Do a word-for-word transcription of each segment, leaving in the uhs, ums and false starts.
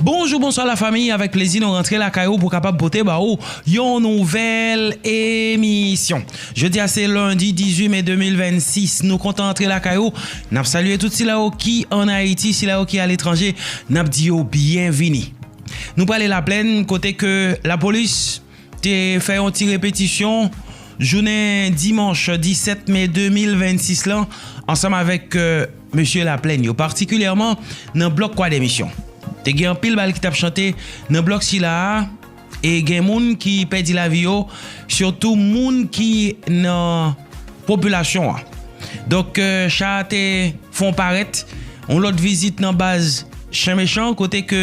Bonjou, bonswa lafanmi, avèk plezi nou rantre lakay ou pou kapab pote ba ou yon nouvèl emisyon. Jodi a se lendi dizuit me de mil vennsis, nou kontan rantre lakay ou. N ap salye tout sila yo ki ann Ayiti, sila yo ki aletranje, n ap di yo byenvini. Nou prale Laplèn, kote ke lapolis te fè yon ti repetisyon jounen dimanch disèt me de mil vennsis lan, ansanm avèk, euh, mesye Laplèn yo, patikilyèman nan blòk Kwadèmisyon. Te gen anpil bal ki t ap chante nan blòk sila a, e gen moun ki pèdi lavi yo, sitou moun ki nan popilasyon an. Donk, euh, cha a te fè yon parèt, yon lòt vizit nan baz Chen Mechan, kote ke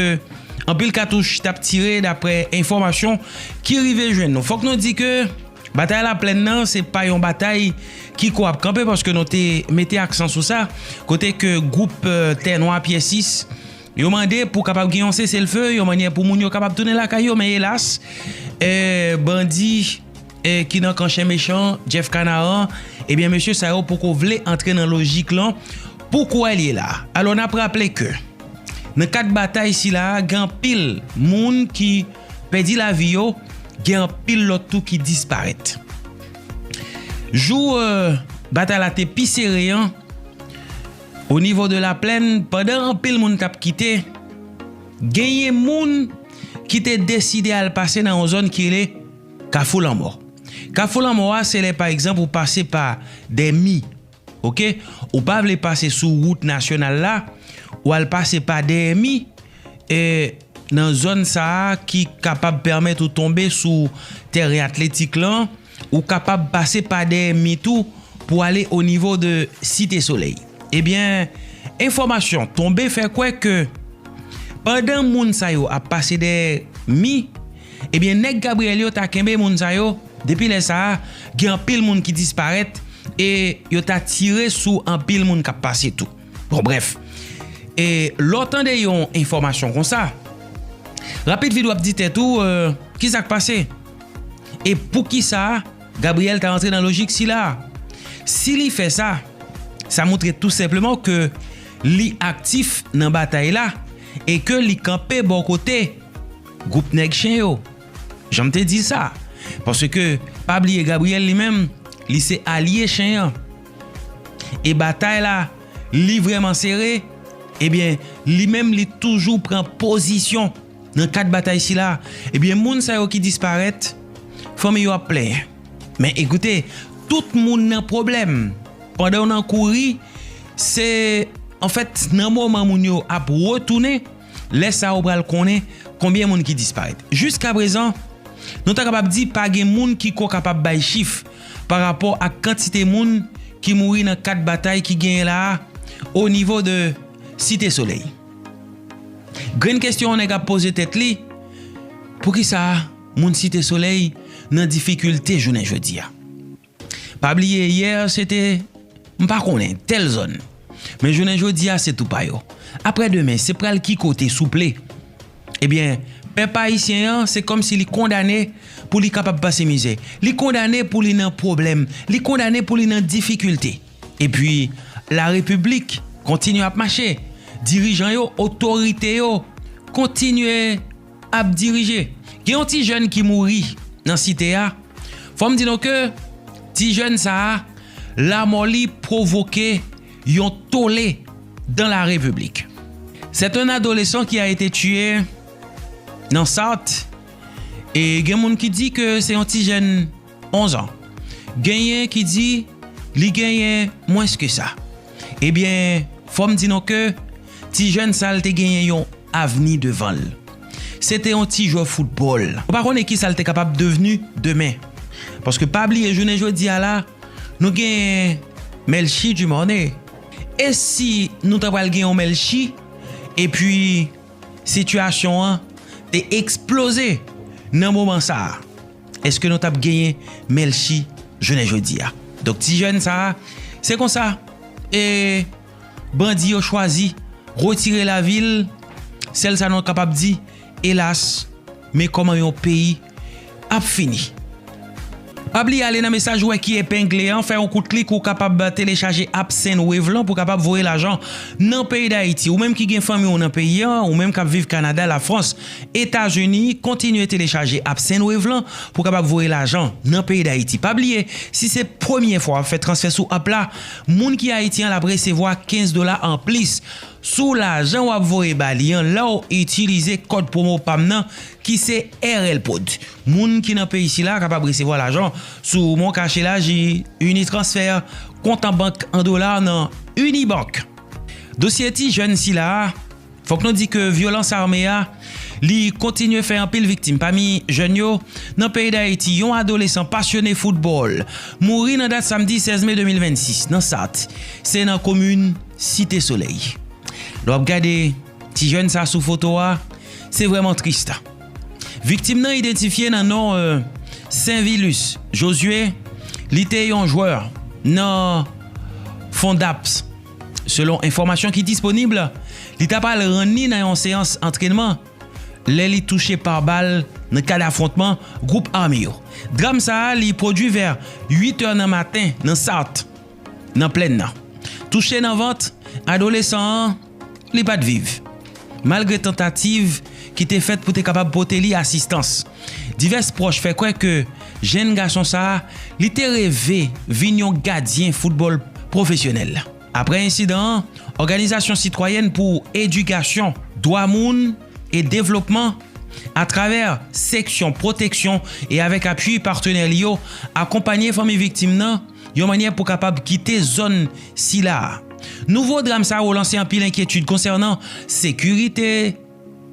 anpil katouch t ap tire, daprè enfòmasyon ki rive jwenn nou. Fòk nou di ke batay Laplèn nan, se pa yon batay ki ko ap kanpe, paske nou te mete aksan sou sa, kote ke gwoup, euh, Tè Nwa Pyè Sis, yo mande pou kapab gen yon seselfe, yon mannyè pou moun yo kapab tounen lakay yo, men elas, eh, bandi, eh, ki nan kan Chen Mechan, Jeff Canaran, ebyen, mesye sa yo poko vle antre nan lojik lan pou kwè l ye la. Alò, n ap raple ke nan kad batay sila a, gen anpil moun ki pèdi lavi yo, gen anpil lòt tou ki disparèt. Jou, euh, batay la te pi sere an, o nivo de Laplèn, pandan anpil moun t ap kite, genyen moun ki te deside al pase nan yon zòn ki rele Kafou Lanmò. Kafou Lanmò a, se lè, pa egzanp, ou pase pa dè mi, oke? Ou pa vle pase sou wout nasyonal la, ou al pase pa dè mi, e nan zòn sa a ki kapab pèmèt ou tonbe sou tèren atletik lan, ou kapab pase pa dè mi tou pou ale o nivo de Site Solèy. Ebyen, enfòmasyon tonbe fè kwè ke pandan moun sa yo ap pase dèyè mi, ebyen, nèg Gabriyèl yo ta kenbe moun sa yo. Depi lè sa a, gen anpil moun ki disparèt e yo ta tire sou anpil moun k ap pase tou. Bon, brèf. E lè w tande yon enfòmasyon konsa, rapid vit w ap di tèt ou, euh, ki sa k pase? E poukisa Gabriyèl ta rantre nan lojik sila a? Si li fè sa, sa montre tou senpleman ke li aktif nan batay la e ke li kanpe bò kote gwoup nèg chen yo. Jan m te di sa, paske pa bliye Gabriyèl li menm, li se alye chen an. E batay la, li vrèman sere, ebyen, li menm li toujou pran pozisyon nan kad batay sila. Ebyen, moun sa yo ki disparèt, fanmi yo ap plenyen. Men ekoute, tout moun nan pwoblèm. Pandan w nan kouri, se, anfèt, nan moman moun yo ap retounen, lè sa a ou pral konnen konbyen moun ki disparèt. Jiskaprezan, nou ta kapab di pa gen moun ki ko kapab bay chif pa rapò ak kantite moun ki mouri nan kad batay ki genyen la a, o nivo de Site Solèy. Grenn kesyon yon nèg ap poze tèt li, poukisa moun Site Solèy nan difikilte jounen jodi a? Pa bliye, yè se te, m pa konnen, tèl zòn. Men jounen jodi a, se tou pa yo. Aprè demen, se pral ki kote, souple? Ebyen, pèp ayisyen an, se kòmsi li kondane pou li kapab pase mizè. Li kondane pou li nan pwoblèm. Li kondane pou li nan difikilte. Epi, larepiblik kontinye ap mache. Dirijan yo, otorite yo, kontinye ap dirije. Gen yon ti jèn ki mouri nan Site a. Fò m di nou ke ti jèn sa a, lanmò li pwovoke yon tole dans la République. C'est un adolescent qui a été tué nan Sart. E gen moun ki di ke se yon ti jèn onz an. Genyen ki di li genyen mwens ke sa. Ebyen, fò m di nou ke ti jèn sa l te genyen yon avni devan l. Se te yon ti jwè foutbòl. Ou pa konnen kisa l te kapab devni demen. Paske pa bliye, jounen jodi a la, nou gen Melchie Dumornay. E si nou ta pral gen yon Melchie, epi sitiyasyon an te eksploze nan moman sa a, èske nou t ap genyen Melchie jounen jodi a? Donk, ti jèn sa a, se konsa, e bandi yo chwazi retire lavi l. Sèl sa nou kapab di, elas, men kòman yon peyi ap fini. Pa bliye ale nan mesaj ou wè ki epengle an, fè yon kout klik, ou kapab telechaje app Sendwave lan pou kapab voye lajan nan peyi Dayiti. Ou menm ki gen fanmi w nan peyi an, ou menm k ap viv Kanada, Lafrans, Etazini, kontinye telechaje app Sendwave lan pou kapab voye lajan nan peyi Dayiti. Pa bliye, si se premye fwa w ap fè transfè sou app la, moun ki Ayiti an l ap resevwa kenz dola anplis sou lajan w ap voye ba li an lè w itilize kòd pwomo pam nan ki se R L Pod. Moun ki nan peyi sila kapab resevwa lajan sou Mon Cash Elaji, Unitransfer, kont an bank an dola nan Unibank. Dosye ti jèn sila a, fòk nou di ke vyolans ame a, li kontinye fè anpil viktim. Pami jèn yo, nan peyi Dayiti, yon adolesan pasyone foutbòl mouri nan dat samdi sèz me de mil vennsis nan Sat. Se nan komin Site Solèy. Lè w ap gade ti jèn sa sou foto a, se vrèman tris. Viktim nan idantifye nan non, euh, Sainvilus Josué, li te yon jwè nan Fondaps. Selon enfòmasyon ki disponib, li ta pral rann li nan yon seyans antrènman lè li touche pa bal nan kad afwontman gwoup ame yo. Dram sa a, li pwodui vè uit è nan maten nan Sat, nan plèn nan. Touche nan vant, adolesan an, li pa t viv, malgre tantativ ki te fèt pou te kapab pote li asistans. Divès pwòch fè kwè ke jèn gason sa a, li te reve vin yon gadyen foutbòl pwofesyonèl. Apre ensidan an, òganizasyon sitwayèn pou edikasyon, dwa moun e devlopman, atravè seksyon pwoteksyon e avèk apui patnè li yo, akonpanye fanmi viktim nan yon mannyè pou kapab kite zòn sila a. Nouvo dram sa yo lanse anpil enkyetid konsènan sekirite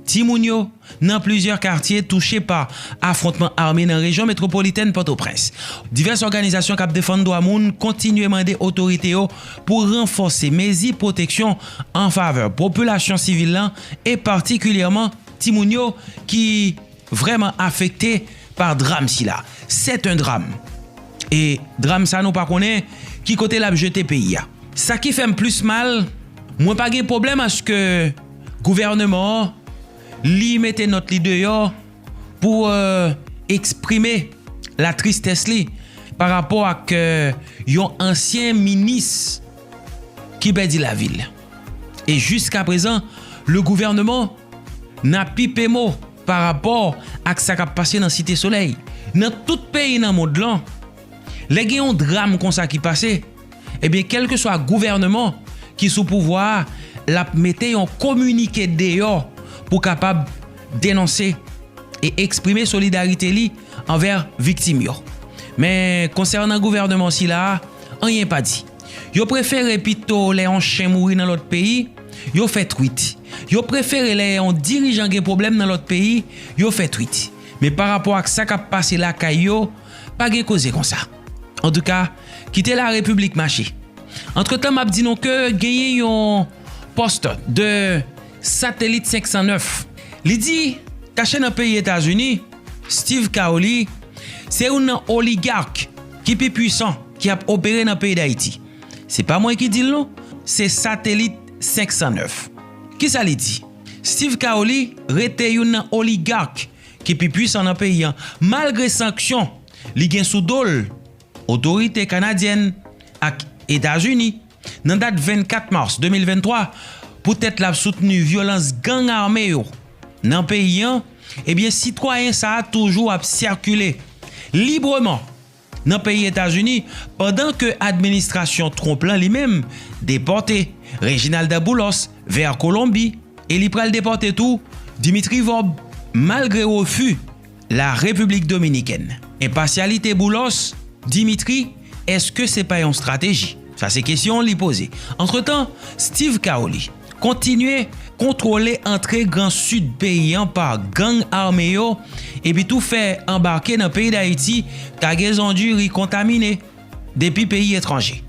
timoun yo nan plizyè katye touche pa afwontman ame nan rejyon metwopolitèn Pòtoprens. Divès òganizasyon k ap defann dwa moun kontinye mande otorite yo pou ranfòse mezi pwoteksyon an favè popilasyon sivil lan e patikilyèman timoun yo ki vrèman afekte pa dram sila. C'est un drame. E dram sa nou pa konnen ki kote l ap jete peyi a. Sa ki fè m plis mal, mwen pa gen pwoblèm aske gouvèneman an, li mete nòt li deyò pou, euh, eksprime latristès li pa rapò ak, euh, yon ansyen minis ki pèdi lavi l. E jiskaprezan, le gouvernement n a pipe mo pa rapò ak sa k ap pase nan Site Solèy. Nan tout peyi nan mond lan, lè gen yon dram konsa ki pase, ebyen, kèlkeswa gouvèneman ki sou pouvwa a, l ap mete yon kominike deyò pou kapab denonse e eksprime solidarite li anvè viktim yo. Men konsènan gouvèneman sila a, anyen pa di. Yo prefere pito lè yon chen mouri nan lòt peyi, yo fè twit. Yo prefere lè yon dirijan gen pwoblèm nan lòt peyi, yo fè twit. Men pa rapò ak sa k ap pase lakay yo, pa gen koze konsa. Antouka, kite larepiblik mache. Antretan, m ap di nou ke genyen yon pòs de Satelit senk san nèf. Li di, kache nan peyi Etazini, Steve Caoli se youn nan oligak ki pi pwisan ki ap opere nan peyi Dayiti. Se pa mwen ki di l non, se Satelit senk san nèf. Kisa li di? Steve Caoli rete youn nan oligak ki pi pwisan nan peyi an, malgre sanksyon li gen sou do l otorite kanadyèn ak Etazini nan dat vennkat mas de mil venntwa, poutèt l ap soutni vyolans gang ame yo nan peyi an, ebyen, sitwayen sa a toujou ap sikile libreman nan peyi Etazini, pandan ke administrasyon Trump lan li menm depòte Reginalda Boulos vè Kolonbi, e li pral depòte tou Dimitri Vorbe, malgre refi la Repiblik Dominikèn. Enpasyalite Boulos, Dimitri, èske se pa yon estrateji? Sa se kesyon li poze. Antretan, Steve Caoli kontinye kontwole antre Gran Sid peyi an pa gang ame yo, epi tou fè anbake nan peyi Dayiti kagezon diri kontamine depi peyi etranje.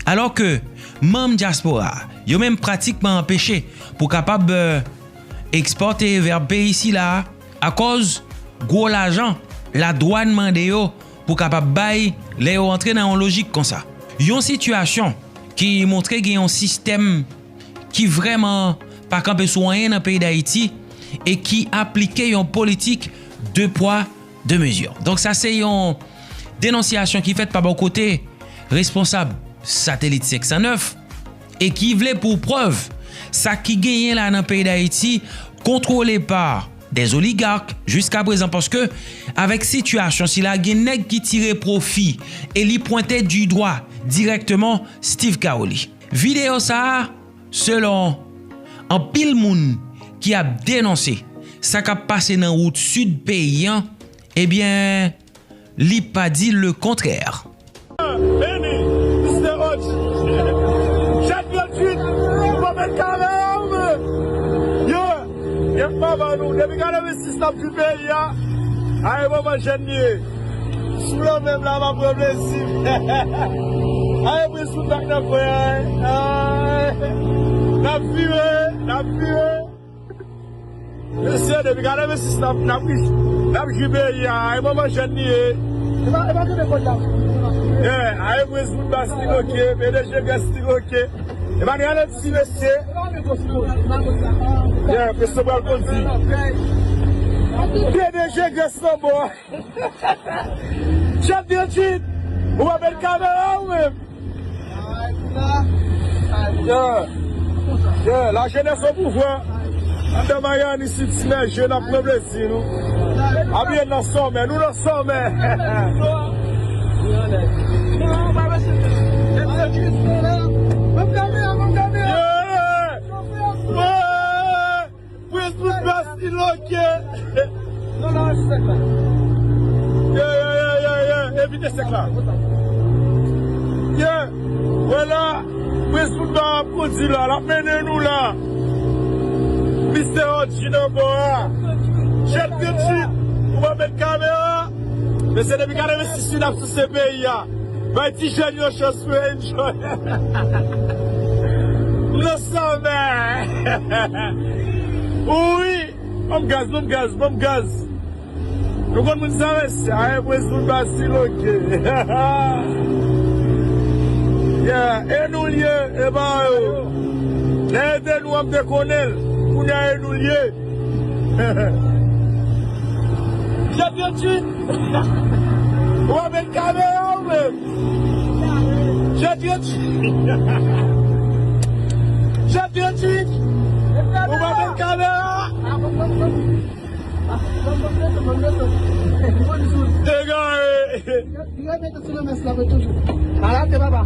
Alò ke manm dyaspora a, yo menm pratikman anpeche pou kapab, euh, ekspòte vè peyi sila a, akòz gwo lajan ladwàn mande yo pou kapab bay lè yo antre nan yon lojik konsa. Yon sitiyasyon ki montre gen yon sistèm ki vrèman pa kanpe sou anyen nan peyi Dayiti e ki aplike yon politik de pwa, de mezi. Donk sa se yon denonsyasyon ki fèt pa bò kote responsab Satelit senk san nèf e ki vle pou prèv sa ki genyen la nan peyi Dayiti kontwole pa des oligarques jiska prezan, paske avèk sitiyasyon sila gen nèg ki tire pwofi e li pwente du dwa dirèkteman Steve Caoli. Videyo sa a, selon anpil moun ki ap denonse sa k ap pase nan wout sid peyi an, ebyen, li pa di le kontrè. Beni, Mister Hodge. Chat gratuit, ou pa met kamera ou menm. Yo, gen pa ban nou. Depi gade sis n ap jwi peyi a. Ay, moman jèn li ye. Sou lanmè m la, m ap pran plezi. Ay, pri sou tak nan kwen an. Ay. N ap vire, n ap vire. Mesye, depi gade sis n ap, n ap, n ap jwi peyi a. Ay, moman jèn li ye. Yeah, ay, pri sou bas li oke, P D G gès li oke. Emmanuel ti mesye. Yeah, Christopher Condi. P D G Grace Lambo. Chat gratuit. Ou pa met kamera ou menm. Yeah. Yeah, la jeunesse au pouvoir. Andan Miami City, mesye, n ap pran plezi nou. Abiye nan sòmè, nou nan sòmè. Yeah. Prince Bout Bas li loke. Non, non, evite sèk la. Yeah, yeah, yeah, yeah, yeah. Evite sèk la. Yeah. Wè la, Prince Bout Bas ap kondi la, l ap mennen nou la. Mister Hodge nan bò a. Chat gratuit, ou pa met kamera. Mesye, depi gade mesye si n ap souse peyi a. Bay ti jèn yo chans pou yo enjoy. M nan sòmè. Wi. Ban m gaz, ban m gaz, ban m gaz. Nou konn moun sa, mesye. Aye, Prince Bout Bas li loke. Yeah, e nou l ye, e pa yo. Lè e te nou, an m te konnen l. Kounye a, e nou l ye. Chat gratuit. Ou pa met kamera ou menm. Chat gratuit. Chat gratuit. Ou pa met kamera. Egare. Li repete sou le mès la, men toujou. Arete, papa.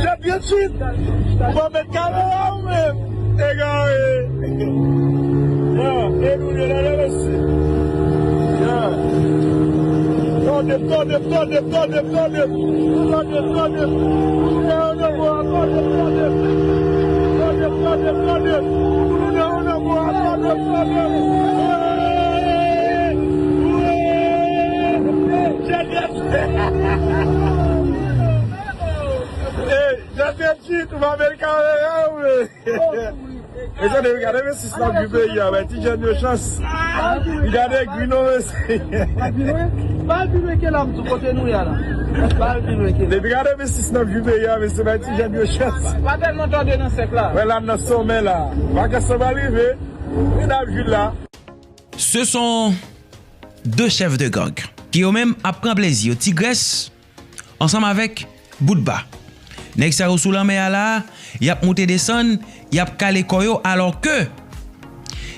Chat gratuit. Ou pa met kamera ou menm. Egare. Ya, e nou ye la, la, mesye. Ya. Tande, tande, tande, tande, tande. Tande, tande. Tande, tande, tande. Tande, tande, tande. Hey, Jean Petit, ou pa bèl kamera, wi. Mesye, depi gade men sis n ap jwi peyi a, bay ti jèn yo chans. Gade gri non, mesye. Bal pi lwen ke la, m di kote nou ye la. Bal pi lwen ke la. Depi gade men sis n ap jwi peyi a, mesye, bay ti jèn yo chans. Pa tèlman tande nan sèk la. Wè la, nan sòmè la. Vakas lan pral rive. Wi, n ap jwi la. Ce sont deux chefs de gang ki yo menm ap pran plezi yo, Ti Grès ansanm avèk Bout Ba. Nèg sa yo sou lanmè a la, y ap moute desann, y ap kale kò yo, alò ke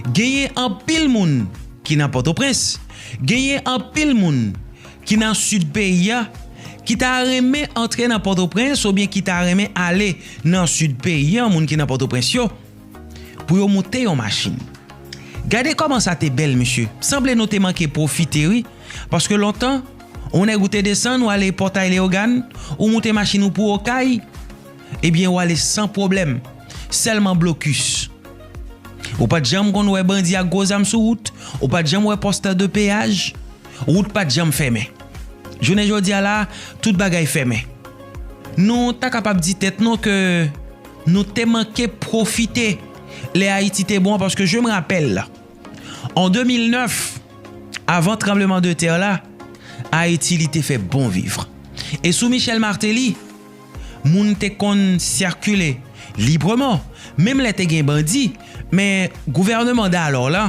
genyen anpil moun ki nan Pòtoprens, genyen anpil moun ki nan sid peyi a, ki ta renmen antre nan Pòtoprens oubyen ki ta renmen ale nan sid peyi a, moun ki nan Pòtoprens yo, pou yo moute yon machin. Gade kòman sa te bèl, mesye. Sanble nou te manke pwofite, wi. Paske lontan, yon nèg ou te desann, ou ale Pòtay Leyogàn, ou moute machin ou pou Okay, ebyen, ou ale san pwoblèm. Sèlman blokis. Ou pa t janm konn wè bandi ak gwo zam sou wout, ou pa t janm wè pòs de peyaj, wout pa t janm fèmen. Jounen jodi a la, tout bagay fèmen. Nou ta kapab di tèt nou ke nou te manke pwofite lè Ayiti te bon an, paske je me rappelle, en deux mille neuf, avan tranbleman de tè la, Ayiti li te fè bon viv. E sou Michel Martelly, moun te konn sikile libreman, menm lè te gen bandi, men gouvènman dalò la,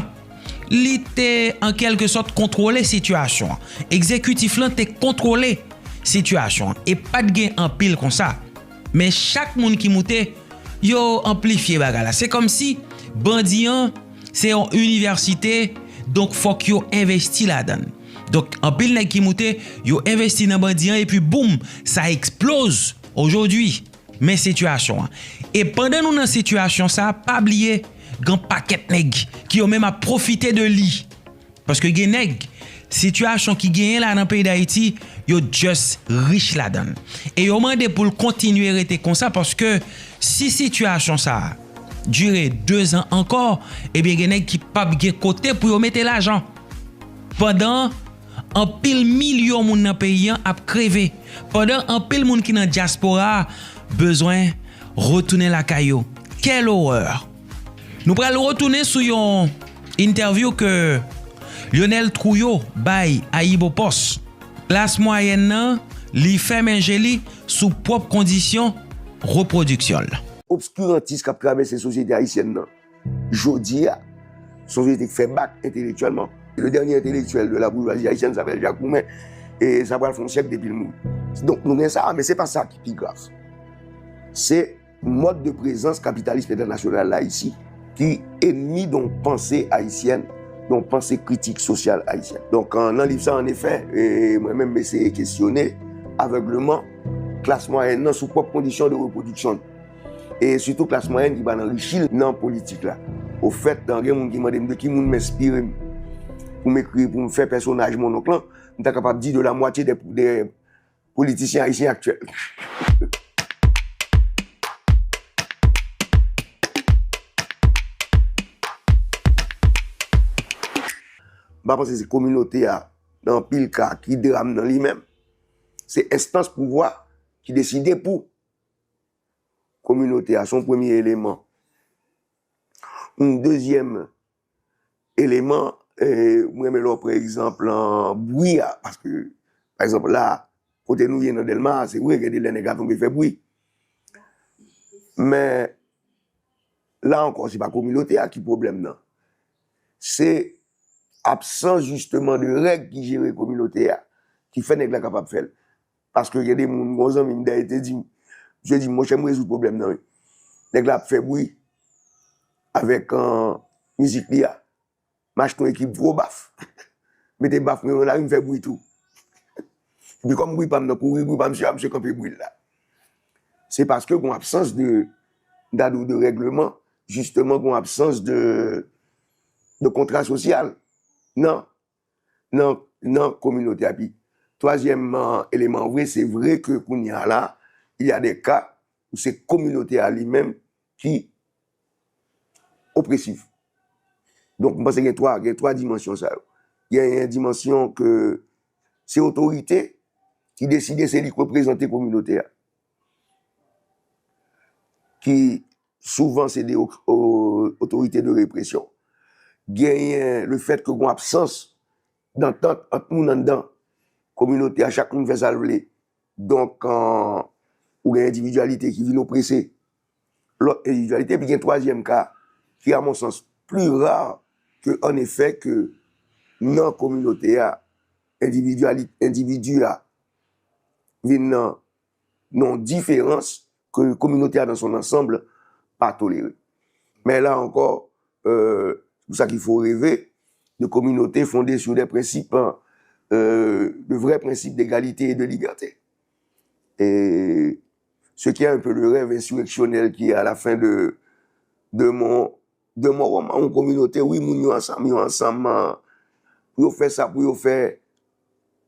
Li te, an kèlkesòt, kontwole sitiyasyon an. Egzekitif lan te kontwole sitiyasyon an. E pa t gen anpil konsa. Men chak moun ki moute, yo anplifye bagay la. Se kòmsi bandi an se yon inivèsite, donk fòk yo envesti ladan l. Donk, anpil nèg ki moute, yo envesti nan bandi an, epi boum, sa eksploze ojodwi. Men sitiyasyon an. E pandan nou nan sitiyasyon sa, pa bliye, gen pakèt nèg ki yo menm ap pwofite de li. Paske gen nèg, sitiyasyon ki genyen la nan peyi Dayiti, yo just rich ladan l. E yo mande pou l kontinye rete konsa, paske si sitiyasyon sa a dire de zan ankò, ebyen gen nèg ki p ap gen kote pou yo mete lajan. Pandan anpil milyon moun nan peyi an ap kreve, pandan anpil moun ki nan dyaspora a bezwen retounen lakay yo. Quelle horreur! Nou pral retounen sou yon entèvyou ke Lionel Trouillot bay AyiboPost. Klas mwayèn nan, li fèmen je li sou pwòp kondisyon repwodiksyon l. Obskirantis k ap travèse sosyete ayisyèn nan jodi a, se yon sosyete k fè bak entelektyèlman. Le dernier intellectuel de la bourgeoisie haïtienne s'appelle Jacques Roumain, e sa pral fè yon syèk depi l mouri. Donk, nou gen sa, men se pa sa ki pi grav. Se mòd de prezans kapitalism entènasyonal la isi, ki enmi de yon panse ayisyèn, de yon panse kritik sosyal ayisyèn. Donk, an, nan liv sa, an efè, e, mwen menm, m eseye kesyone avègleman klas mwayèn nan sou pwòp kondisyon de repwodiksyon l. E sitou klas mwayèn ki pa nan richi l nan politik la. Ofèt, gen moun ki mande m de ki moun m enspire m pou m ekri, pou m fè pèsonaj Mononk lan, m ta kapab di de la mwatye de, de politisyen ayisyen aktyèl. M pa panse se kominote a, nan anpil ka, ki dram nan li menm. Se enstans pouvwa ki deside pou kominote a. Se yon premye eleman. Yon dezyèm eleman, e, mwen renmen lè w pran egzanp, an, bri a, paske, pa egzanp, la, kote nou ye nan Dèlma, se vre, gen de lè nèg la tonbe fè bri. Men, la ankò, se pa kominote a ki pwoblèm nan. Se absans, jisteman, de règ ki jere kominote a, ki fè nèg la kapab fè l. Paske gen de moun, gon zanmi m dayè te di m, misye di m, monchè, m rezoud pwoblèm nan, wi. Nèg la ap fè bri avèk, an, mizik li a. M achte yon ekip gwo baf. Mete baf mwen nan lari, m fè bri tou. Epi kòm bri pa m nan kouri, bri pa misye a, misye kanpe bri l la. Se paske gon absans de, m ta di w de règleman, jisteman gon absans de, de kontra sosyal nan, nan, nan kominote a. Pi twazyèm, an, eleman vre, se vre ke kounye a la, il y a des cas où se kominote a li menm ki opresif. Donk, m panse gen twa, gen twa dimansyon sa yo. Gen yon dimansyon ke se otorite ki deside se li k reprezante kominote a, ki souvan se de o-, o-, otorite de represyon. Genyen le fèt ke gon absans dantant ant moun anndan kominote a, chak moun fè sa l vle. Donk, an, ou gen endividyalite ki vin oprese lòt endividyalite, epi gen twazyèm ka, ki, a mon sans, pli ra ke, an efè, ke nan kominote a, endividyali-, endividi a vin nan, nan yon diferans ke kominote a dans son ensemble pa tolere. Men la ankò, euh, c'est pour ça qu'il faut rêver de communautés fondées sur des principes, euh, de vrais principes d'égalité et de liberté. Et ce qui est un peu le rêve insurrectionnel qui est à la fin de, de mon, de mon roman. Yon kominote, wi, moun yo ansanm, yo ansanm, euh, pou yo fè sa, pou yo fè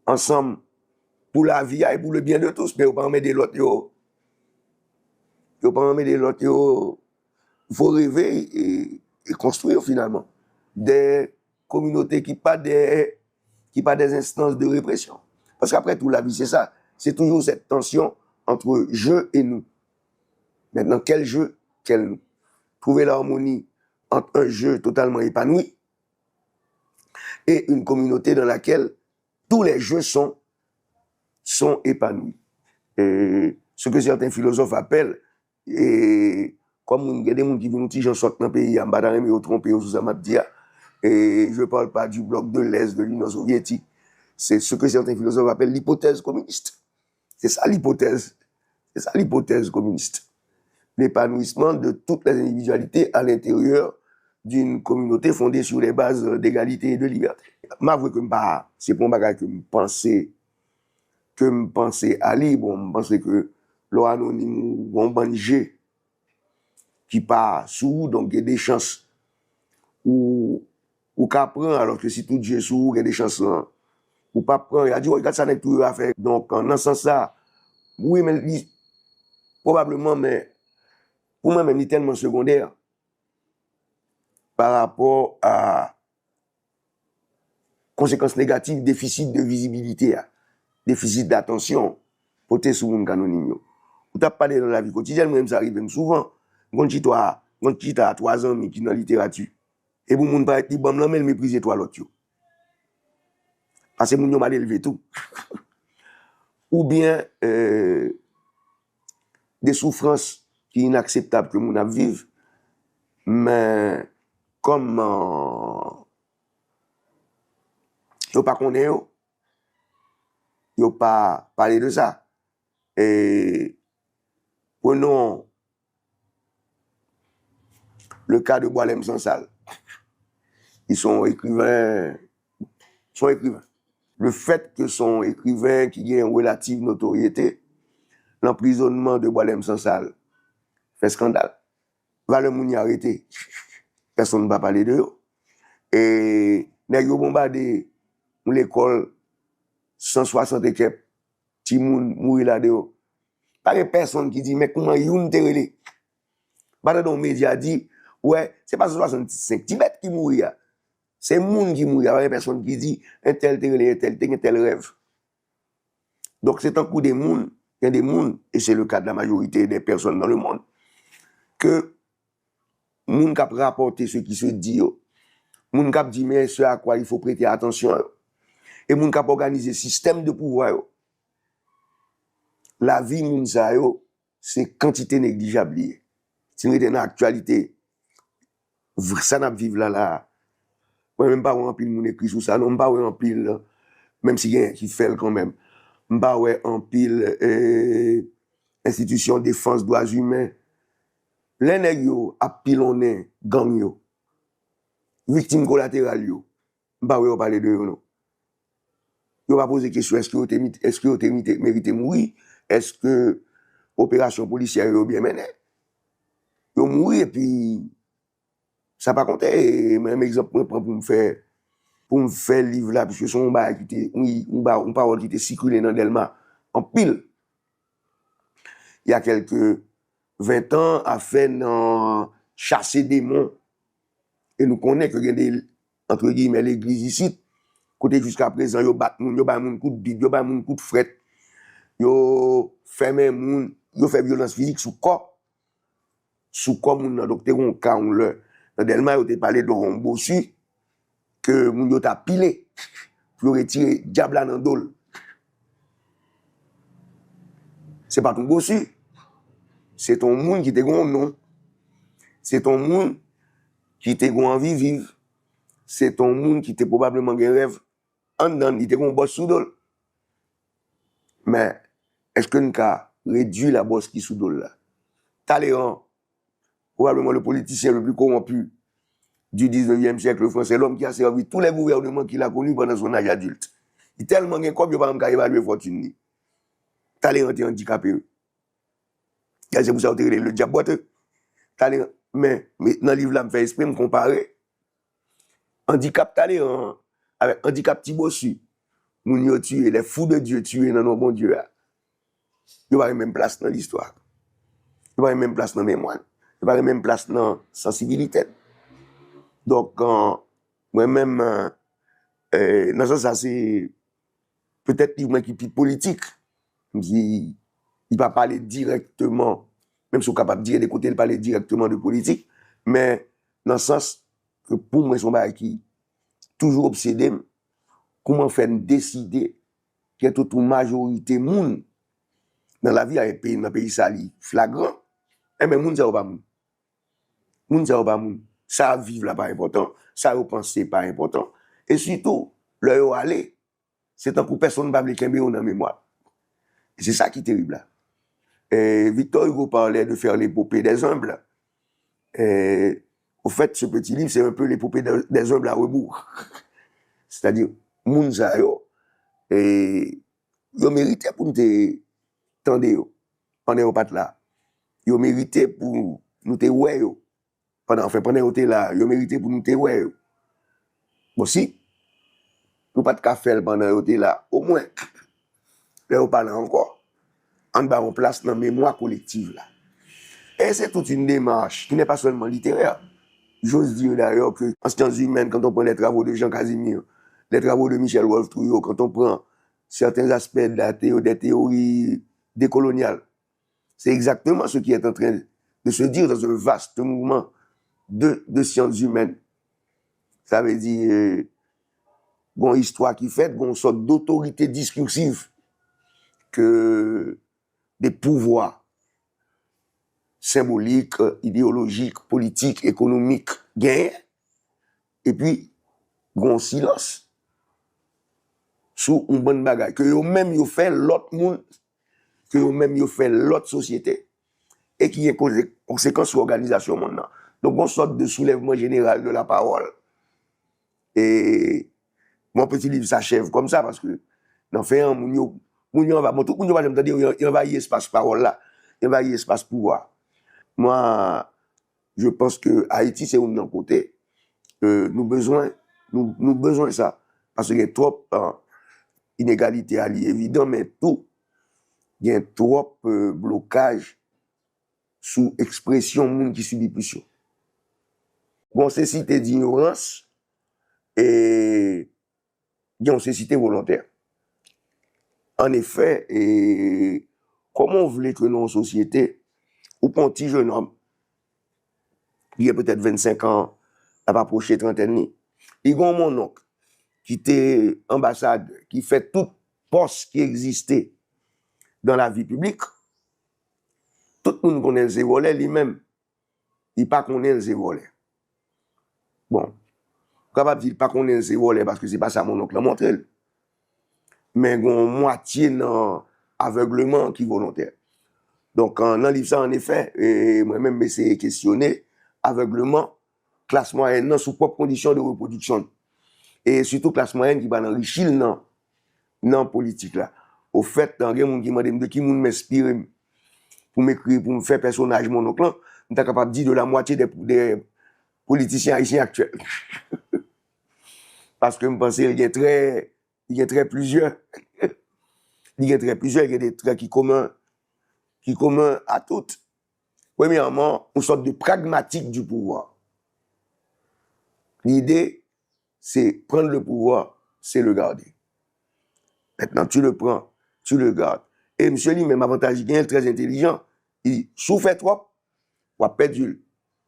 ansanm, pou lavi a e pou le bien de tous, men yo pa anmède lòt yo. Yo pa anmède lòt yo. Il faut rêver et, et construire finalement des communautés qui pas des, qui pas des instances de répression. Parce qu'après tout, la vie, c'est ça. C'est toujours cette tension entre je et nous. Maintenant, quel je, quel nous? Trouver l'harmonie entre un je totalement épanoui et une communauté dans laquelle tous les jeux sont, sont épanouis. Et ce que certains philosophes appellent, e kòm moun, gen de moun ki vin yon ti jan sòt nan peyi a, m pa ta renmen yo twonpe yo sou sa m ap di a, Et je parle pas du bloc de l'Est, de l'Union soviétique. C'est ce que certains philosophes appellent l'hypothèse communiste. C'est ça l'hypothèse. C'est ça l'hypothèse communiste. L'épanouissement de toutes les individualités à l'intérieur d'une communauté fondée sur des bases d'égalité et de liberté. M avwe ke m pa, se pa yon bagay ke m panse, ke m panse a li. Bon, m panse ke lè w anonim ou gon bann je ki pa sou ou, donk gen de chans ou, ou ka pran, alòske si tout je sou ou, gen de chans lan, ou p ap pran. Y a di, "Woy, gad sa nèg touye yo a fè." Donk, nan sans sa, wi, men li, pwobableman, men pou mwen menm, li tèlman segondè pa rapò a konsekans negatif defisit de vizibilite a, defisit datansyon pote sou moun k anonim yo. Ou t ap pale nan lavi kotidyèn, mwen menm sa rive m souvan. M konn chita, m konn chita a twa zanmi ki nan literati. Epi yon moun parèt, li ban m lanmen, l meprize twa lòt yo. Paske moun yo mal elve tou. Oubyen, euh, de soufrans ki inakseptab ke moun ap viv, men kòm, euh, yo pa konnen yo, yo pa pale de sa. E prenons le cas de Bwalèm Sansal. Li se yon ekriven, se yon ekriven. Le fait que se yon ekriven ki gen yon relative notoriété, lanprizonnman de Bwalèm Sansal fè eskandal. Valè moun yo arete, pèsonn pa pale de yo. E nèg yo bonbade yon lekòl san swasant e kèk timoun mouri ladan yo. Pa gen pèsonn ki di, "Men kouman youn te rele?" Pa tande yon medya di, "Wè, se pa san swasannsenk ti bèt ki mouri a. Se moun ki mouri a." Pa gen pèsonn ki di, "Entèl te rele, entèl te gen tèl rèv." Donk, se tankou de moun, gen de moun, et c'est le cas de la majorité des personnes dans le monde, ke moun k ap rapòte ce qui se dit yo, moun k ap di, "Mais ce à quoi il faut prêter attention" yo, e moun k ap òganize sistèm de pouvwa yo, lavi moun sa yo, se kantite neglijab li ye. Si n rete nan aktyalite, v-, sa n ap viv la, la a, mwen menm m pa wè anpil moun ekri sou sa, non, m pa wè anpil, menm si gen ki fè l kanmenm, m pa wè anpil, eh, enstitisyon defans dwa imen. Lè nèg yo ap pilonnen gang yo, viktim kolateral yo, m pa wè yo pale de yo, non. Yo pa poze kesyon, èske yo te mit-, èske yo te mite, merite mouri? Èske operasyon polisyè yo byen mennen? Yo mouri epi sa pa konte. E menm egzanp mwen pran pou m fè, pou m fè liv la, piske se yon bagay ki te, yon, yon ba-, yon pawòl ki te sikile nan Dèlma anpil. Il y a quelque vingt ans, afè nan chase demon. E nou konnen ke gen de, entre guillemets, legliz isit, kote jiska prezan yo bat moun, yo bay moun kout bib, yo bay moun kout frèt, yo fèmen moun, yo fè vyolans fizik sou kò, sou kò moun nan. Donk, te gen yon ka yon lè, nan Dèlma, yo te pale de yon bosi, ke moun yo ta pile pou yo retire dyab la nan do l. Se pa t yon bosi. Se t yon moun ki te gen yon non. Se t yon moun ki te gen anvi viv. Se t yon moun ki te pwobableman gen rèv anndan l. Li te gen yon bòs sou do l. Men, èske n ka redui la bòs ki sou do l la? Talleyrand, probablement le politicien le plus corrompu du dix-neuvième siècle français, l'homme qui a servi tous les gouvernements qu'il a connus pendant son âge adulte. Li tèlman gen kòb, yo pa menm ka evalye fòtin li. Talleyrand te andikape, wi. E se pou sa yo te rele le diable boiteux. Talleyrand, men, men nan liv la, m fè espre m konpare andikap Talleyrand an avèk andikap Ti Bossu, moun yo tiye, les fous de Dieu tiye nan non Bondye a, yo pa gen menm plas nan listwa. Yo pa gen menm plas nan memwa n. Yo pa gen menm plas nan sansibilite n. Donk, euh, mwen menm, euh, euh, nan sans sa, se petèt liv mwen ki pi politik. Li, li pa pale dirèkteman, menm si w kapab di gen de kote l pale dirèkteman de politik, men nan sans ke pou mwen se yon bagay ki toujou obsede m, kouman fè n deside gen tout yon majorite moun nan lavi a, e peyi, nan peyi sa li flagran, enben moun sa yo pa moun. Moun sa yo pa moun. Sa y ap viv la pa enpòtan, sa yo panse pa enpòtan. E sitou, lè yo ale, se tankou pèsonn pa vle kenbe yo nan memwa. E se sa ki terib la. Et Victor Hugo parlait de faire l'épopée des humbles. Et, au fait, ce petit livre, c'est un peu l'épopée de- des humbles à rebours. C'est-à-dire, moun sa yo, e, yo merite pou nou te tande yo pandan yo pa t la. Yo merite pou nou te wè yo pandan, anfen, pandan yo te la, yo merite pou nou te wè yo. Bon, si nou pa t ka fè l pandan yo te la, omwen, lè yo pa la ankò, ann ba yon plas nan memwa kolektiv la. Et c'est toute une démarche qui n'est pas seulement littéraire. J'ose dire d'ailleurs que en sciences humaines, quand on prend les travaux de Jean Casimir, les travaux de Michel Wolf Trouillot, quand on prend certains aspects de la théo- des théories décoloniales, c'est exactement ce qui est en train de se dire dans un vaste mouvement de, de sciences humaines. Sa vle di, euh, gon istwa ki fèt, gon sòt d'autorité discursive que des pouvoirs symboliques, idéologiques, politiques, économiques genyen, epi gon silans sou yon bann bagay ke yo menm yo fè lòt moun, ke yo menm yo fè lòt sosyete, e ki gen konse- konsekans sou òganizasyon monn nan. Donk, gon sòt de soulèvman jeneral de la pawòl. E mon petit livre s'achève comme ça, paske nan fen an, moun yo, moun yo anva-, bon, tout moun yo pa janm tande yo, yo anvayi espas pawòl la, yo anvayi espas pouvwa. Mwen, je pense que Ayiti se youn nan kote, euh, nou bezwen, nou, nou bezwen sa. Paske gen twòp, euh, inegalite a li evidan, men tou, gen twòp, euh, blokaj sou ekspresyon moun ki sibi plis yo. Gon sesite dinyorans e gen yon sesite volontè. An efè, e, kòman w vle ke nan yon sosyete, ou pran yon ti jennonm, li gen petèt vennsenk an, l ap apwoche trantèn li. Li gen yon monnonk ki te anbasadè, ki fè tout pòs ki egziste dans la vie publique. Tout moun konnen l se vòlè, li menm, li pa konnen l se vòlè. Bon, ou kapab di l pa konnen l se vòlè paske se pa sa monnonk lan montre l. Men gen yon mwatye nan avègleman ki volontè. Donk, an, nan liv sa, an efè, e, mwen menm, m eseye kesyone avègleman klas mwayèn nan sou pwòp kondisyon de repwodiksyon l. E sitou klas mwayèn ki pral anrichi l nan, nan politik la. Ofèt, gen moun ki mande m de ki moun m enspire m pou m ekri, pou m fè pèsonaj monnonk lan, m ta kapab di de la mwatye de, de politisyen ayisyen aktyèl. Paske m panse l gen trè, li gen trè plizyè. Li gen trè plizyè, li gen de trè ki komen, ki komen a tout. Premyèman, yon sòt de pragmatik du pouvoir. Lide, se pran le pouvoir, se le garde. Mentnan, tu le prends, tu le gardes. E misye li menm, avantaj li genyen, l trè entelijan. Li di, si w fè twòp, w ap pèdi l.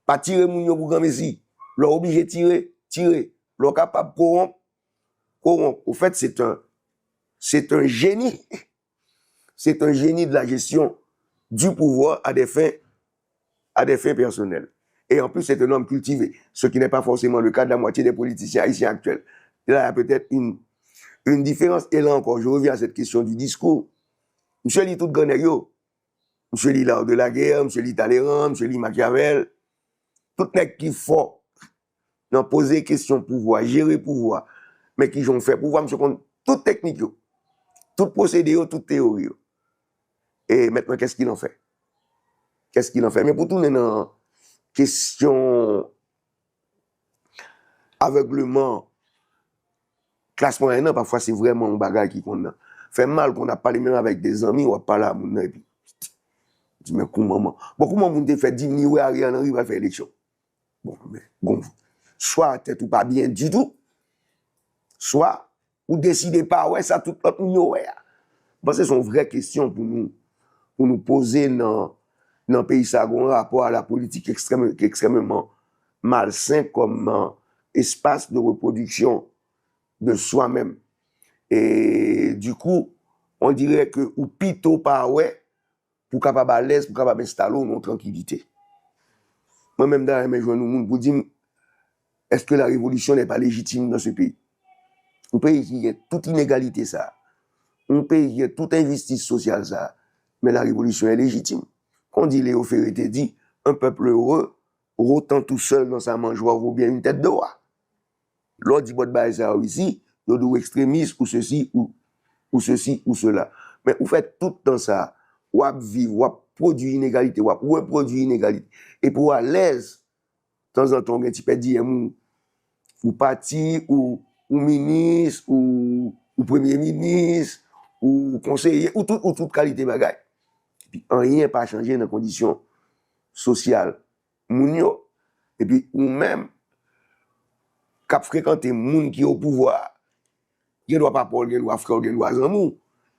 Pa tire moun yo pou granmesi. Lè w oblije tire, tire. Lè w kapab kowonp, kowonp. Au fait, c'est un, c'est un génie. C'est un génie de la gestion du pouvoir à des fins, à des fins personnelles. Et en plus, c'est un homme cultivé, ce qui n'est pas forcément le cas de la moitié des politiciens haïtiens actuels. Là, il y a peut-être une, une différence. Et là encore, je reviens à cette question du discours. Misye li tout gran nèg yo. Misye li Laurent Laguerre, misye li Talleyrand, misye li Machiavel. Tout nèg ki fò nan poze kesyon pouvwa, jere pouvwa, men ki jan w fè pouvwa, misye konn tout teknik yo, tout pwosede yo, tout teyori yo. E mentnan, qu'est-ce qu'il en fait? Qu'est-ce qu'il en fait? Men pou tounen nan kesyon avègleman klas mwayèn nan, pafwa se vrèman yon bagay ki konn fè m mal, konn ap pale menm avèk de zanmi, w ap pale a moun nan, epi di, men kouman, bon, kouman moun te fè di m li wè Ariel Henry pral fè eleksyon? Bon, men, bon, swa tèt ou pa byen ditou, swa ou deside pa wè sa tout lòt moun yo wè a. M panse se yon vrè kesyon pou nou, pou nou poze nan, nan peyi sa, gen yon rapò a la politik ekstrèm, ki ekstrèmman malsen kòm, euh, espas de repwodiksyon de swa menm. E du coup, on dirait que ou pito pa wè pou kapab alèz, pou kapab enstale w nan yon trankilite. Mwen menm, m ta renmen jwenn yon moun pou di m, Est-ce que la révolution n'est pas légitime dans ce pays? Un pays qui a toute inégalité ça, un pays qui a toute injustice sociale ça, mais la révolution est légitime. Kon di Léo Ferré te di, un peuple heureux, rotant tout seul dans sa mangeoire vaut bien une tête de roi. Lè w di bòt bagay sa yo isi, yo di w ekstremis ou sesi ou, ou sesi ou sela. Men ou fè tout tan sa, w ap viv, w ap pwodui inegalite, w ap repwodui inegalite. Epi w alèz, tanzantan w gen ti pèdiyèm ou, ou pati, ou, ou minis, ou, ou premye minis, ou konseye, ou tout, ou tout kalite bagay. Epi anyen pa chanje nan kondisyon sosyal moun yo. Epi ou menm k ap frekante moun ki o pouvwa a, gen dwa papa w, gen dwa frè w, gen dwa zanmi w,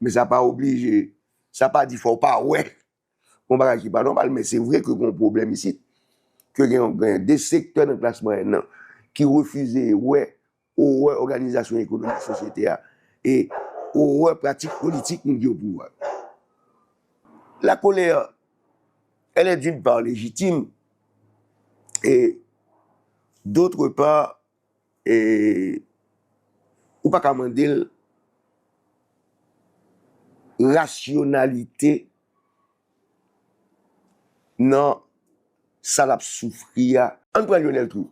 men sa pa oblije, sa pa di fò w pa wè yon bagay ki pa nòmal, men se vre ke gen yon pwoblèm isit, ke gen, gen de sektè nan klas mwayèn nan ki refize wè orè òganizasyon ekonomik sosyete a e orè pratik politik moun ki o pouvwa. La colère, elle est d'une part légitime et d'autre part, e, ou pa ka mande l rasyonalite nan sa l ap soufri a. Ann pran Lionel Trouillot.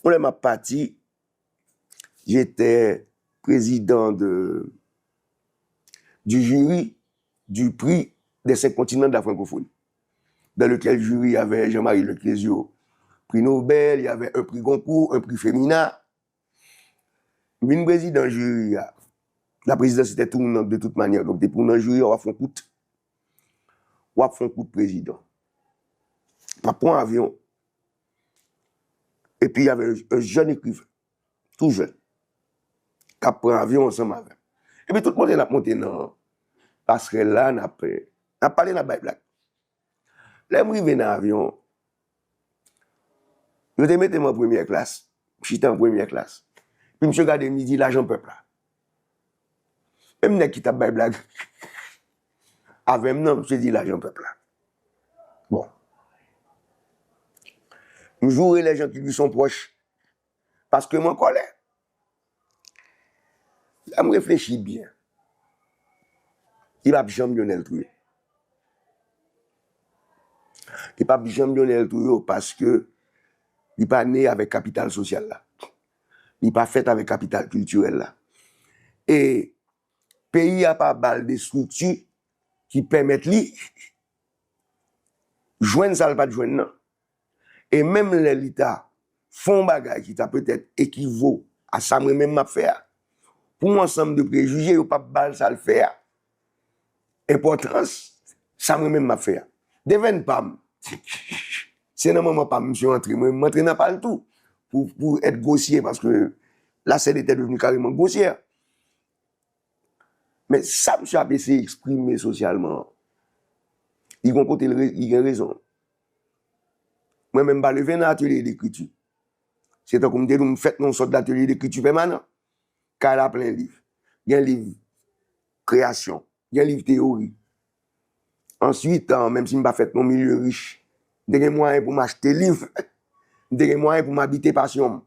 Yon lè m ap pati, j'étais président de, du jury du prix des cinq continents de la francophonie, dans lequel jury il y avait Jean-Marie Leclésio, prix Nobel, il y avait un prix Goncourt, un prix Femina. M vin prezidan jiri a. La présidence était tournante de toute manière. Donk, depi w nan jiri a, w ap fè yon kout, w ap fè yon kout prezidan. M ap pran avyon. Epi, y avait un, un jeune écrivain, tou jèn, k ap pran avyon ansanm avè m. Epi, tout monte n ap monte nan pasrèl la, n ap, n ap pale, n ap bay blag. Lè m rive nan avyon, yo te mete m an premyè klas, m chita an premyè klas. Epi misye gade m, li di, "Lajan pèp la." Menm nèg ki t ap bay blag avè m nan, misye di, "Lajan pèp la." Bon. M joure les gens qui lui sont proches. Paske m an kòlè. Lè m reflechi byen, li p ap janm Lionel Trouillot. Li p ap janm Lionel Trouillot paske li pa ne avèk kapital sosyal la. Li pa fèt avèk kapital kiltirèl la. E peyi a pa ba l de estrikti ki pèmèt li jwenn sa l pa t jwenn nan. E menm lè li ta fè yon bagay ki ta petèt ekivo a sa mwen menm m ap fè a, pou yon ansanm de prejije, yo p ap ba l sa l fè a enpòtans sa mwen menm m ap fè a. Devèn pa m, se nan manman pa m misye antre, mwen m antre nan pa l tou, pou, pou être grossier, paske la scène était devenue carrément grossière. Men sa misye ap eseye eksprime sosyalman an, li gon kote l re-, li gen rezon. Mwen menm, m pa leve nan atelye dekriti. Se tankou m te di w, m fèt nan yon sòt datelye dekriti pèmanan. Kay la plen liv. Gen liv kreyasyon, gen liv teyori. Answit, ah, menm si m pa fèt nan yon milye rich, m te gen mwayen pou m achte liv. M te gen mwayen pou m abite pasyon m.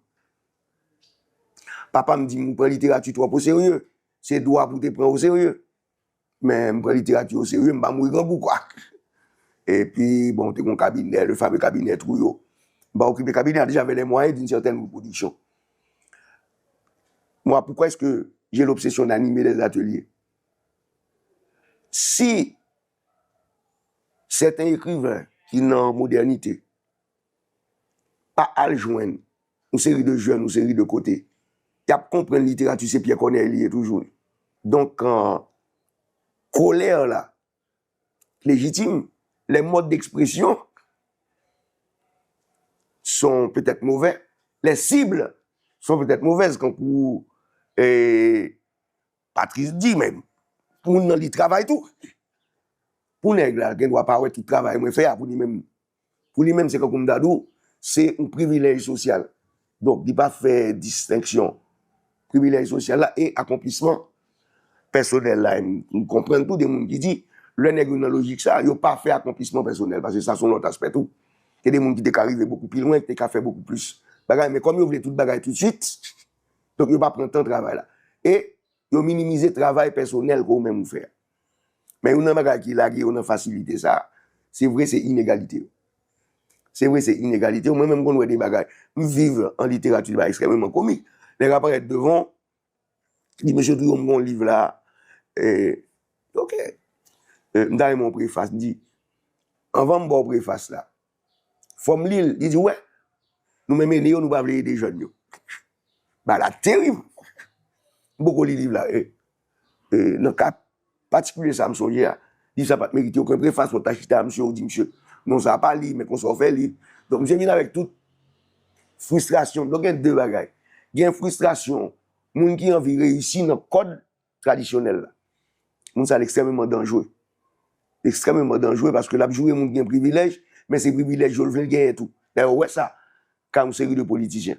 Papa m di m, ou pran literati twòp oserye. Se dwa pou w te pran oserye. Men m pran literati oserye, m pa mouri grangou, kwa. Epi, bon, te gon kabinè, le fameux cabinet Trouillot. M pa okipe kabinè a, déjà j'avais les moyens d'une certaine reproduction. Moi, pourquoi est-ce que j'ai l'obsession d'animer des ateliers? Si certains écrivains ki nan modènite pa al jwenn yon seri de jèn, yon seri de kote, y ap konprann literati se Pyè Kònèy li ye toujou. Donk, euh, colère la légitime, les modes d'expression sont peut-être mauvais, les cibles sont peut-être mauvaises, kankou, eh, Patrice di, men moun nan li travay tou. Pou nèg la, gen dwa pa wè tout travay mwen fè a pou li menm. Pou li menm, se kankou m ta di w, se yon privilèj sosyal. Donk, li pa fè distenksyon privilèj sosyal la e akonplisman pèsonèl la. E m, m konprann tou de moun ki di, lè nèg yo nan lojik sa, yo pa fè akonplisman pèsonèl, paske sa se yon lòt aspè tou. Gen de moun ki te ka rive bokou pi lwen, ki te ka fè bokou plis bagay, men kòm yo vle tout bagay toutswit, donk yo pa pran tan travay la. E yo minimize travay pèsonèl ke ou menm ou fè a. Men youn nan bagay ki lage yo nan fasilite sa, se vre se inegalite yo. Se vre se inegalite yo. Mwen menm m konn wè de bagay. M viv an literati de bagay ekstrèmeman komik. Nèg la parèt devan, di, "Mesye Touyon, m gon liv la." E, ok. E, m ta renmen yon prefas. M di, "Anvan m ba w prefas la, fò m li l." Li di, "Wè, nou menm ede yo, nou pa vle ede jèn yo." Bagay la terib. M poko li liv la. E, e, nan ka patikilye sa m sonje a, liv sa pa t merite okenn prefas, fò w ta chita a misye, ou di misye, "Non, sa pa li, men konsa w fè li." Donk, misye vin avèk tout fristrasyon. Donk, gen de bagay. Gen fristrasyon moun ki anvi reyisi nan kòd tradisyonèl la. Moun sa l ekstrèmeman danjre. Ekstrèmeman danjre paske l ap joure moun ki gen privilèj, men se privilèj yo l vle l genyen tou. Dayè, ou wè sa, ka yon seri de politisyen.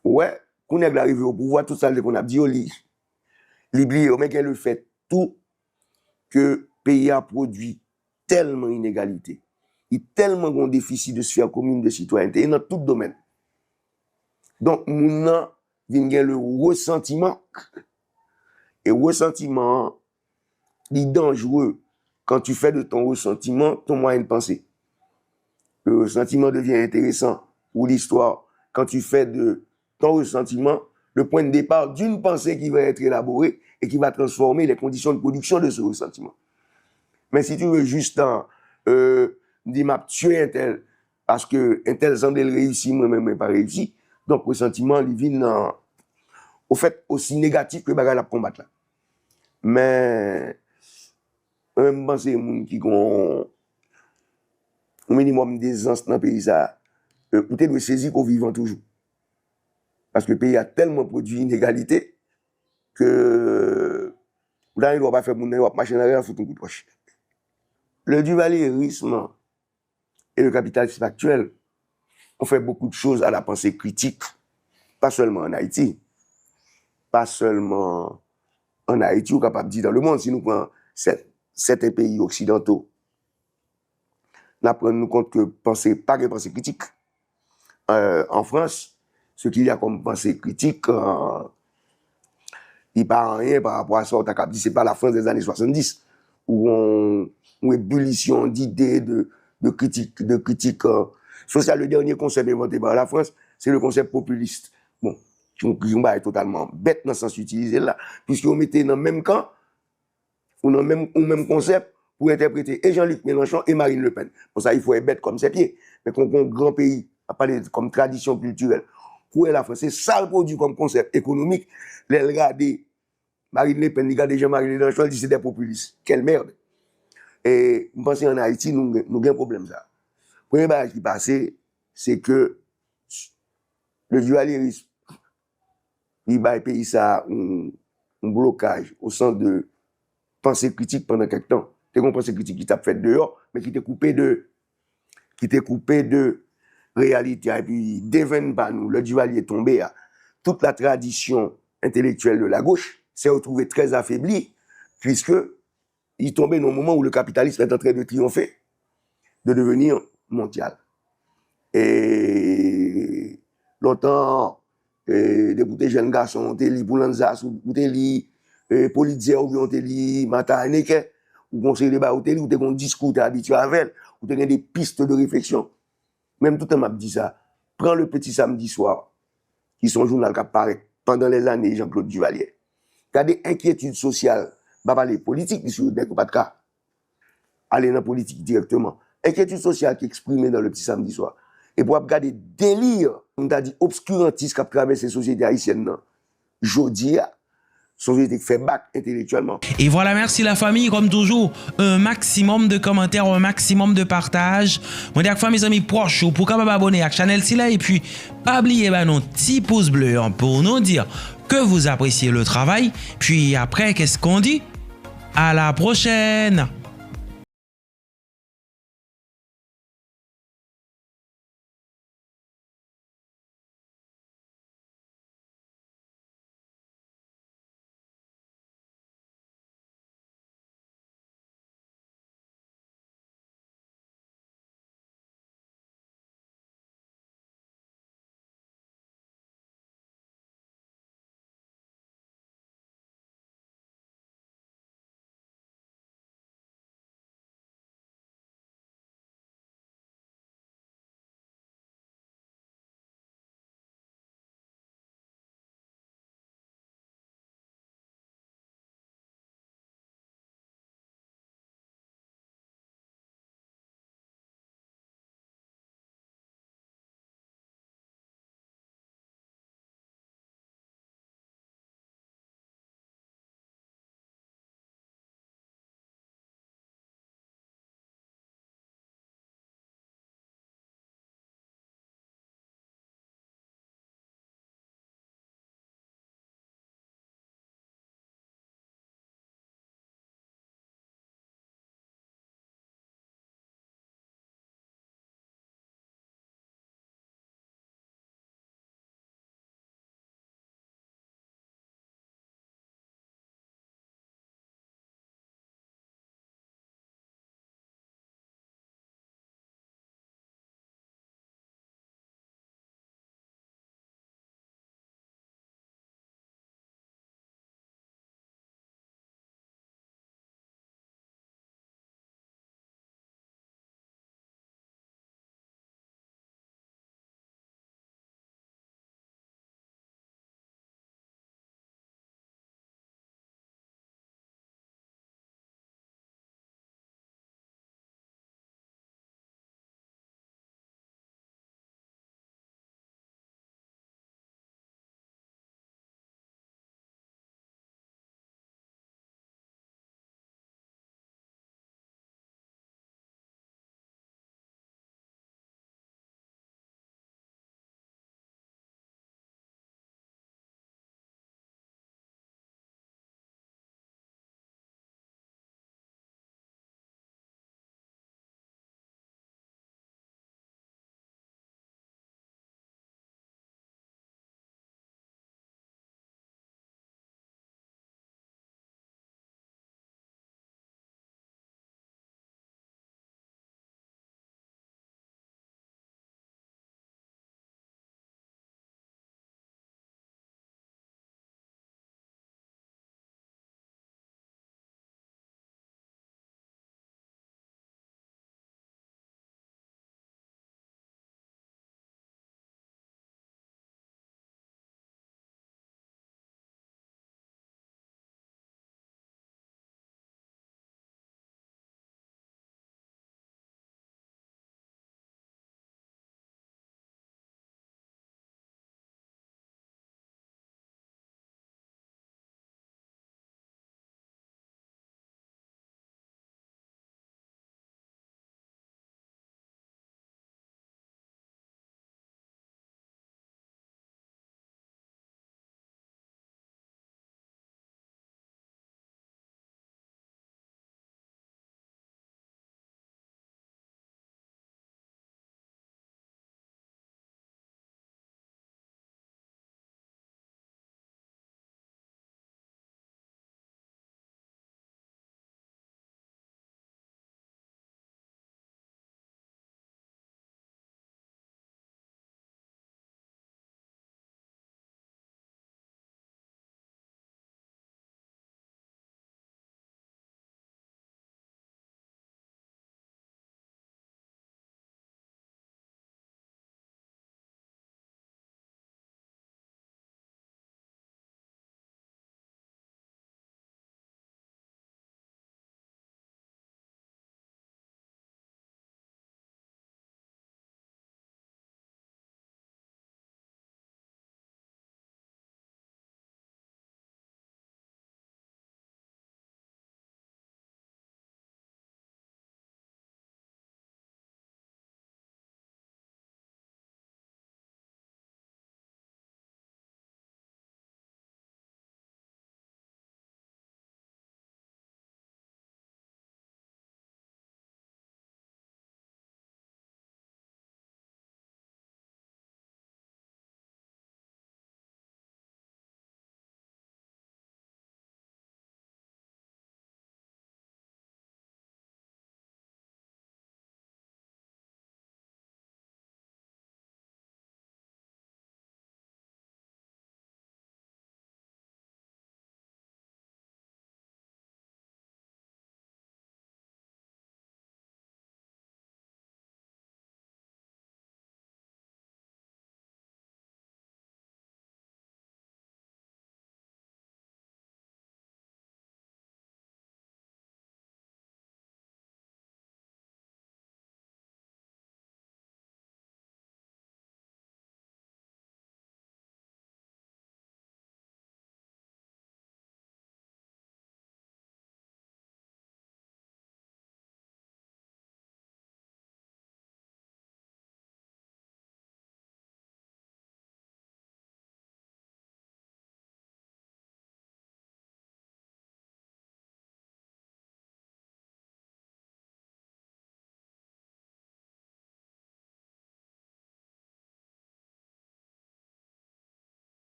Ou wè, kou nèg la rive o pouvwa, tout sa l te konn ap di yo, li, li bliye yo. Men gen le fèt tou ke peyi a pwodui tèlman inegalite. Li tèlman gen yon defisi de sfè komin de sitwayènte, e nan tout domèn. Donk, moun nan vin gen le resantiman. E resantiman an, li danjre quand tu fais de ton ressentiment ton moyen de penser. Le ressentiment devient intéressant pour l'histoire quand tu fais de ton ressentiment le point de départ d'une pensée qui va être élaborée et qui va transformer les conditions de production de ce ressentiment. Men si tu veux juste, euh, di m ap tiye entèl, paske entèl sanble l reyisi, mwen menm mwen pa reyisi. Donk, resantiman, li vin, euh, ofèt, osi negatif ke bagay l ap konbat la. Men, mwen menm, m panse moun ki gon yon minimòm dezans nan peyi sa, euh, ou te dwe sezi ke w vivan toujou. Paske peyi a tèlman pwodui inegalite ke ou ta gen dwa pa fè moun nan, w ap mache nan ri a, fout yon kout wòch. Le duvalierisme et le capitalisme actuel ont fait beaucoup de choses à la pensée critique, pas seulement en Haïti, pas seulement en Haïti, ou kapab di dans le monde, si nou pran sèt, sèten peyi oksidanto, n ap rann nou kont ke panse, pa gen panse kritik. Euh, en France, ce qu'il y a comme pensée critique, euh, li pa anyen pa rapò a sa w ta kab di, c'est pas la France des années soixante-dix, ou yon, yon ebulisyon d'idées, de, de critique, de critique, euh, sociale. Le dernier concept inventé par la France, c'est le concept populiste. Bon, yon, yon bagay totalman bèt nan sans itilize l la, puiske yo mete nan menm kan, ou nan menm, ou menm konsèp pou entèprete e Jean-Luc Mélenchon e Marine Le Pen. Bon, sa, il faut être bête comme ses pieds. Men kon, kon gran peyi, ap pale kòm tradisyon kiltirèl. Kourè Lafrans, se sa l pwodui kòm konsèp ekonomik, lè l gade Marine Le Pen, li gade Jean-Marie Mélenchon, li di se des populistes. Quelle merde! E m panse ann Ayiti, nou, nou gen pwoblèm sa. Premye bagay ki pase, se ke le duvalierisme li bay peyi sa a yon, yon blokaj o sans de panse kritik pandan kèk tan. Te gen yon panse kritik ki t ap fèt deyò, men ki te koupe de, ki te koupe de reyalite a. Epi, devenn pa nou, lè Duvalier tonbe a, toute la tradition intellectuelle de la gauche s'est retrouvée très affaiblie, puisque il tombait dans un moment où le capitalisme est en train de triompher, de devenir mondial. Et longtemps, e, depi w te jèn gason, w te li Poulanzas, ou, ou te li, e, Pulitzer, oubyen w te li Martha Haneke, ou gon seri de bagay, ou te li, ou te gon diskou, ou te abitye avè l, ou te gen de piste de réflexion. Menm toutan m ap di sa, pran Le Petit Samedi Soir, ki se yon jounal k ap parèt pandan lèzane Jean-Claude Duvalier. Gade enkyetid sosyal, m pa pale politik, piske nèg yo pa t ka ale nan politik dirèkteman. Enkyetid sosyal ki eksprime nan Le Petit Samedi Soir. Epi w ap gade deli, m ta di obskirantis k ap travèse sosyete ayisyèn nan jodi a, sosyete k fè bak entelektyèlman. Et voilà, merci la famille, comme toujours, un maximum de commentaires, un maximum de partage. Mwen di ak fanmi, zanmi pwòch ou pou kapab abone ak chanèl sila, epi pa bliye ba nou ti pous ble an pou nou di que vous appréciez le travail. Puis après, qu'est-ce qu'on dit? À la prochaine!